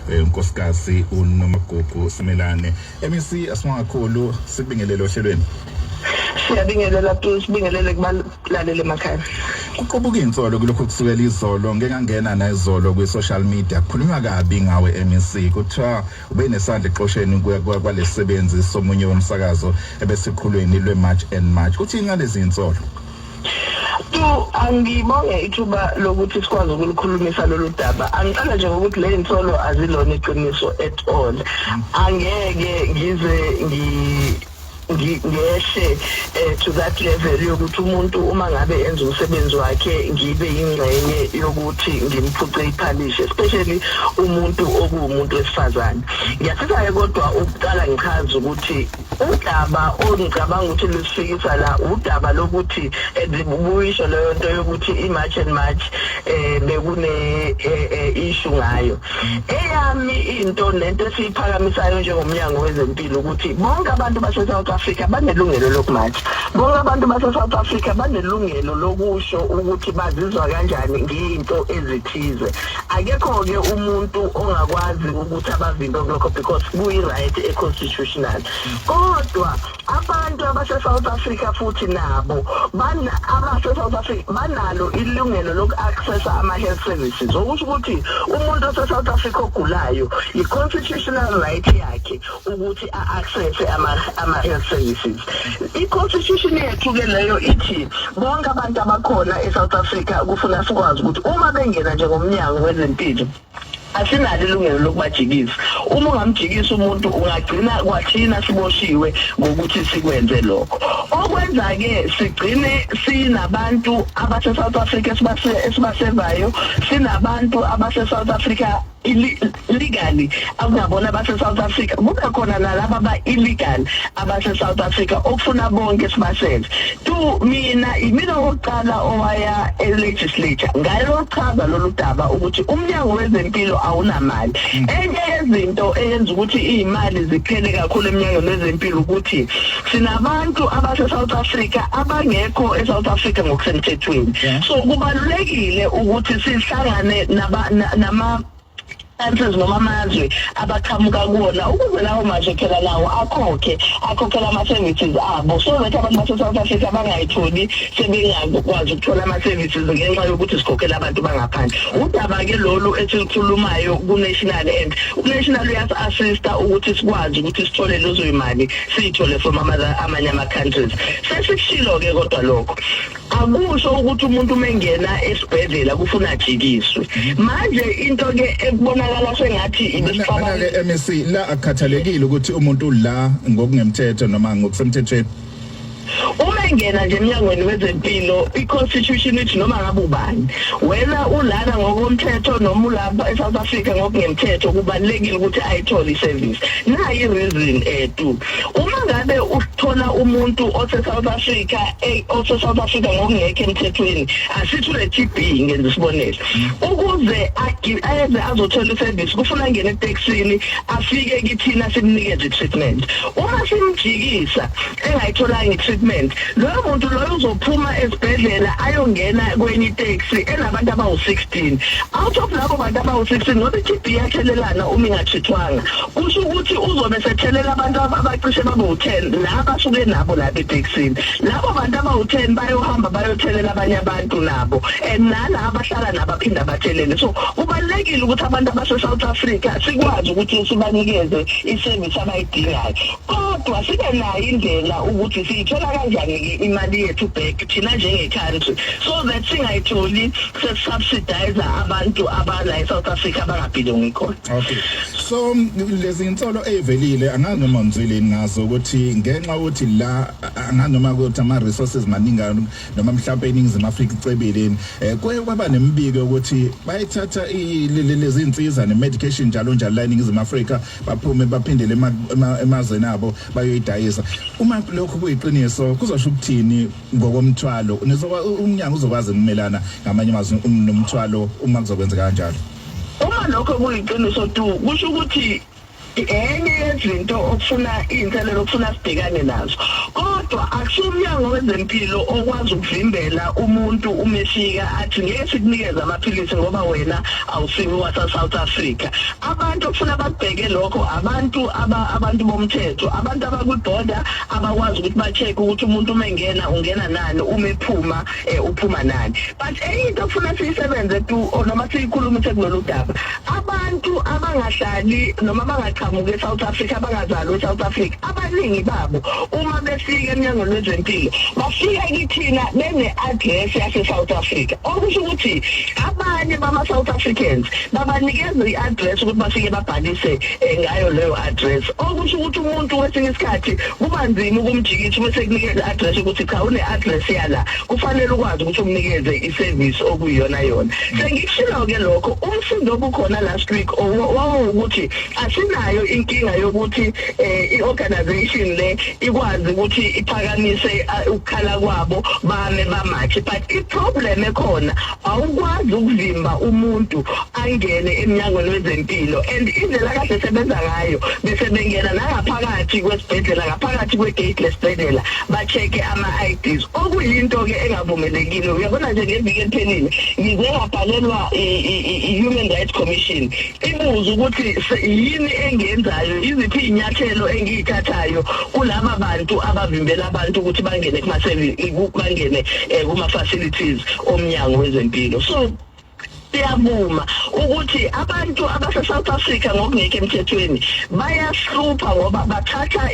Unkosikazi uNomagugu Simelane. MEC, asibonga kakhulu, sikubingelele ohlelweni. Siyabingelela tu, sibingelele kubalaleli emakhaya. Kuqubuka insolo kulokhu kusukela izolo, ngeke ngangena nezolo kwi-social media, kukhulunywa kabi ngawe MEC, kuthiwa ube nesandla exosheni kwalesisebenzi somunye womsakazo ebesiqhulweni lwe-March and March. Uthi ngalezi insolo? Tu, angibonge ithuba lokuthi sikwazi ukulikhulumisa lolu daba. Angiqala nje ngokuthi le insolo azilona iqiniso at all. Angeke ngize ngehle to that level yokuthi umuntu uma ngabe enza umsebenzi wakhe ngibe yingxenye yokuthi ngimphuce iphalishi, especially umuntu okuwumuntu wesifazane. Ngiyafisa-ke kodwa ukuqala ngichaze ukuthi udaba ongicabanga ukuthi lusifikisa la udaba lokuthi buyisho leyo nto yokuthi i-March and March bekune issue ngayo. Eyami into nento esiyiphakamisayo njengomnyango wezempilo ukuthi bonke abantu base-South Africa banelungelo lokumasha, bonke abantu base-South Africa banelungelo lokusho ukuthi bazizwa kanjani ngey'nto ezithize. Akekho-ke umuntu ongakwazi ukuthi abavimbe kulokho because kuyi-right e-constitutional. Kodwa abantu abase-South Africa futhi nabo abase-South Africa banalo ilungelo loku-accessa ama-health services, okusho ukuthi umuntu ose-South Africa ogulayo i-constitutional right yakhe ukuthi a-accesse ama-health services. I-constitution yethu-ke leyo ithi bonke abantu abakhona e-South Africa kufuna sikwazi ukuthi uma bengena njengomnyango wezempilo asinalo ilungelo lokubajikisa. Uma ungamjikisa umuntu ungagcina kwathina siboshiwe ngokuthi sikwenze lokho. Okwenza-ke sigcine sinabantu abase-South Africa esibasevayo, sinabantu abase-South Africa legally akungabona abase-South Africa, kube khona nalaba aba-illegal abase-South Africa okufuna bonke sibaseve. Tu, mina imina okokuqala owaya e-legislature ngayochaza lolu daba ukuthi umnyango wezempilo awunamali. Enye yezinto eyenza ukuthi iy'mali ziphele kakhulu emnyangweni wezempilo ukuthi sinabantu abase-South Africa abangekho e-South Africa ngokusemthethweni. So kubalulekile ukuthi sihlangane nama countries noma amazwe abaqhamuka kuwona ukuze lawo mazwe phela nawo akhokhela ama-services abo, so that abantu base-South Africa bangayitholi sebengakwazi ukuthola ama-services ngenxa yokuthi sikhokhela abantu bangaphandle. Udaba-ke lolu esilukhulumayo ku-national, and u-national uyasi-assista ukuthi sikwazi ukuthi sithole lezo y'mali, siyithole from amanye ama-countries. Sesikushilo-ke, kodwa lokho akusho ukuthi umuntu uma engena esibhedlela kufuna ajikiswe. Manje into ke ekubonakala sengathi ibisixabana ke, MEC, la akukhathalekile ukuthi umuntu la ngokungemthetho noma ngokusemthethweni. Uma engena nje emnyangweni wezempilo, i-constitution ithi noma ngabe ubani, wena ulana ngokomthetho noma ulapha e-South Africa ngokungemthetho, kubalulekile ukuthi ayithole i-service. Nayi i-reason tu, uma ngabe uthola umuntu ose-South Africa ose-South Africa ngokungekho emthethweni, asithi une-TB, ngenza isibonelo, ukuze eze azothola i-service kufuna angene etekisini afike kithina simnikeze i-treatment. Uma simjikisa engayitholanga i-treatment, loyo muntu loyo uzophuma esibhedlela ayongena kwenye iteksi enabantu abawu-16. Out of labo bantu abawu-16, ngoba i-TB iyathelelana uma inga-treatwanga, kusho ukuthi uzobe sethelela abantu abacishe babe u-10 la basuke nabo lapha etekisini. Labo bantu abawu-10 bayohamba bayothelela abanye abantu nabo, and nala abahlala nabo aphinde abathelele. So kubalulekile ukuthi abantu abase-South Africa sikwazi ukuthi sibanikeze i-service abayidingayo, kodwa sibe nayo indlela ukuthi siyithola kanjani-ke imali yethu back thina njenge-country, so that singayitholi sesubsidize abantu abala e-South Africa abanga-belongi khona. Okay, so lezi insolo ezivelile, angazi noma ngizwile ngazo ukuthi ngenxa ukuthi la angazi noma ukuthi ama resources maningi noma mhlawumbe iNingizimu Afrika icebile, kuye kwaba nemibiko ukuthi bayithatha lezi insiza ne-medication njalo njalo la eNingizimu Afrika, baphume baphindele emazweni abo bayoyidayisa. Uma lokhu kuyiqiniso, kuzosho ukuthini ngokomthwalo? Umnyango uzokwazi ukumelana, ngamanye amazwi, nomthwalo uma kuzokwenzeka kanjalo? Uma lokho kuyiqiniso tu, kusho ukuthi enye yezinto okufuna iy'nselelo okufuna sibhekane nazo, kodwa Kodwa akusumnyango wezempilo okwazi ukuvimbela umuntu uma efika athi ngeke sikunikeze amaphilisi ngoba wena awusiwe wasa-South Africa. Abantu okufuna bakubheke lokho abantu abantu bomthetho, abantu abakwi-border abakwazi ukuthi ba-check ukuthi umuntu uma engena ungena nani, uma ephuma uphuma nani. But enye into okufuna siyisebenze tu noma siyikhulumise kulolu daba, abantu abangahlali noma abangaqhamuki e-South Africa, abangazalwa e-South Africa, abaningi babo uma befika emnyangweni wezempilo bafika kithina bene-address yase-South Africa, okusho ukuthi abanye bama-South Africans babanikeza i-address ukuthi bafike babhalise ngayo leyo address, okusho ukuthi umuntu kwesinye isikhathi kuba nzima ukumjikisa uma sekunikeza i-address ukuthi cha, une-address yala, kufanele ukwazi ukuthi umnikeze i-service okuyiyona yona. Sengikushilo-ke lokho, umsindo obukhona last week wawukuthi asinayo inkinga yokuthi i-organization le ikwazi ukuthi iphakamise ukukhala kwabo, bame bamathe, but i-problem ekhona, awukwazi ukuvimba umuntu angene emnyangweni wezempilo, and indlela kade sebenza ngayo, bese bengena nangaphakathi kwesibhedlela, ngaphakathi kwe-gate lesibhedlela, ba-check-e ama-IDs, okuyinto-ke engavumelekile. Uyabona nje, ngeviki eliphelile ngize ngabhalelwa i-Human Rights Commission ibuza ukuthi yini engiyenzayo, iziphi iy'nyathelo engiyithathayo kulaba bantu abavimbela abantu ukuthi bangene kuma-service, bangene kuma-facilities omnyango wezempilo. So siyavuma ukuthi abantu abase-South Africa ngokungekho emthethweni bayahlupha ngoba bathatha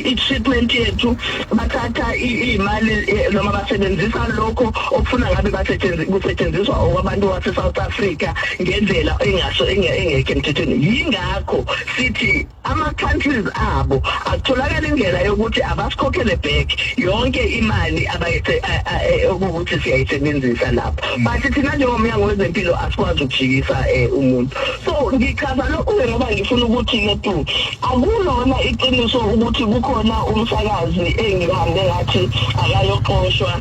i-treatment yethu, bathatha iy'mali noma basebenzisa lokho okufuna ngabe kusetshenziswa okwabantu base-South Africa ngendlela engaso engekho emthethweni. Yingakho sithi ama-countries abo akutholakala indlela yokuthi abasikhokhele back yonke imali abayithe okuwukuthi siyayisebenzisa lapho, but thina njengomnyango wezempilo asikwazi ukujikisa umuntu. So ngichaza lokhu-ke ngoba ngifuna ukuthi-ke tu akulona iqiniso ukuthi kukhona umsakazi engihambe ngathi akayoxoshwa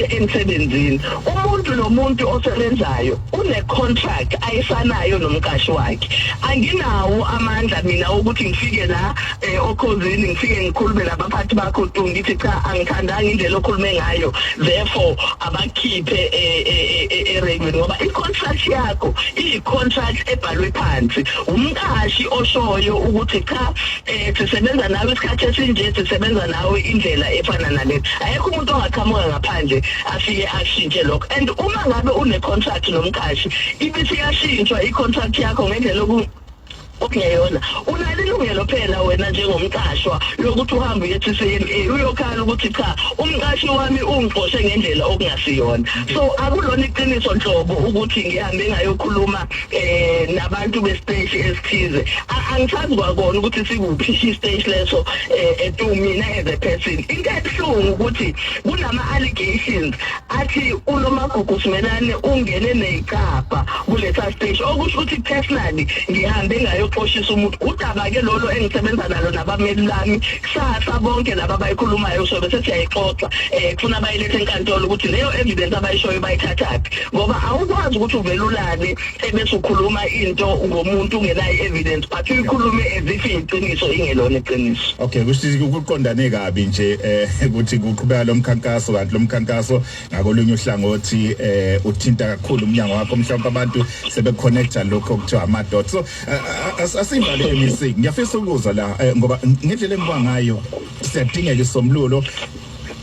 emsebenzini. Umuntu nomuntu osebenzayo une-contract ayisanayo nomqashi wakhe. Anginawo amandla mina ukuthi ngifike la okhozini, ngifike ngikhulume nabaphathi bakho tu, ngithi cha, angithandanga indlela okhulume ngayo, therefore abakhiphe eradiweni, ngoba i-contract yakho iyi-contract ebhalwe phansi, umqashi oshoyo ukuthi cha, sisebenza nawe isikhathi esinje, sisebenza nawe indlela efana nale. Ayekho umuntu ongaqhamuka ngaphandle afike ashintshe lokho, and uma ngabe une-contract nomqashi ibisiyashintshwa i-contract yakho ngendlela okungeyona, unalo ilungelo phela wena njengomqashwa lokuthi uhambe uye e-CCMA uyokhala ukuthi cha, umqashi wami ungixoshe ngendlela okungasiyona. So akulona iqiniso nhlobo ukuthi ngihambe ngayokhuluma nabantu besiteshi esithize. Angisazi kwakona ukuthi sikuphi isiteshi leso etu mina as a person. Into ebuhlungu ukuthi kunama allegations athi uNomagugu Simelane ungene necapha kulesa siteshi, okusho ukuthi personally ngihambe ngayoxoshisa umuntu. Udaba ke lolo engisebenza nalo nabameli lami. Kusasa bonke laba abayikhulumayo sobe sesiyayixoxa, kufuna bayilethe enkantolo ukuthi leyo evidence abayishoyo bayithathaphi, ngoba awukwazi ukuthi uvele ulale ebese ukhuluma into ngomuntu ungenayo evidence, but uyikhulume as if iqiniso, ingelona iqiniso. Okay, kusho ukuqondane kabi nje ukuthi kuqhubeka lo mkhankaso, kanti lo mkhankaso ngakolunye uhlangothi uthinta kakhulu umnyango wakho. Mhlawumbe abantu sebeconnecta lokho okuthiwa ama dot. So asivale MEC, ngiyafisa ukuzwa la ngoba ngendlela engibuka ngayo siyadingeka isombululo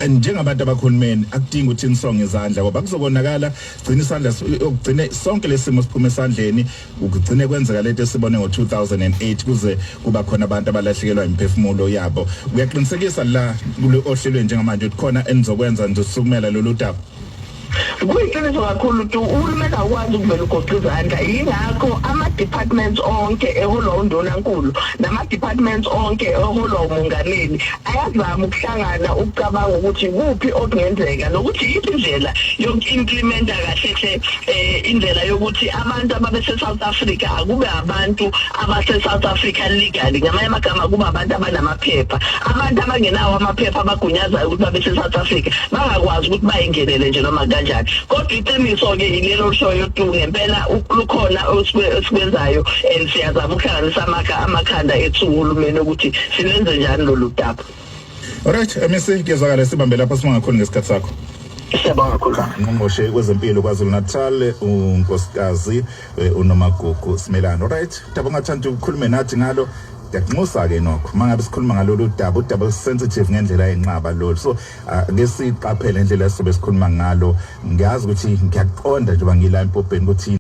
njengabantu abakhulumeni. Akudingi ukuthi nisonge izandla ngoba kuzokonakala, gcina isandla ukugcine sonke lesimo siphume esandleni, ukugcine kwenzeka lento esibone ngo2008, kuze kuba khona abantu abalahlekelwa imiphefumulo yabo. Uyaqinisekisa la kule ohlelweni njengamanje ukuthi khona enizokwenza nizosukumela lolu daba? Kuyiqiniso kakhulu tu, uhulumeni awukwazi ukuvela ugoqa izandla. Yingakho ama-departments onke eholwa undunankulu nama-departments onke eholwa umongameli ayazama ukuhlangana ukucabanga ukuthi kuphi okungenzeka nokuthi yiphi indlela yoku-implementa kahle hle indlela yokuthi abantu ababese-South Africa akube abantu abase-South Africa legally, ngamanye amagama kuba abantu abanamaphepha. Abantu abangenawo amaphepha abagunyazayo ukuthi babe se-South Africa bangakwazi ukuthi bayingenele nje noma kanjani. Kodwa iqiniso-ke yilelo lishoyo tu, ngempela lukhona esikwenzayo and siyazama ukuhlanganisa amakhanda ethu uhulumeni ukuthi silenze njani lolu daba. Alright, MEC, kuyezwakala, sibambe lapho, sibonga kakhulu ngesikhathi sakho. Siyabonga kakhulu, baba. Ngqongqoshe kwezempilo KwaZulu Natal, unkosikazi uNomagugu Simelane. Alright, daba ongathanda ukukhulume nathi ngalo, ngiyakunxusa ke nokho mangabe sikhuluma ngalolu daba, udaba sensitive ngendlela yenqaba lolu, so ake siqaphele indlela esizobe sikhuluma ngalo. Ngiyazi ukuthi ngiyaqonda njengoba ngila empopeni ukuthi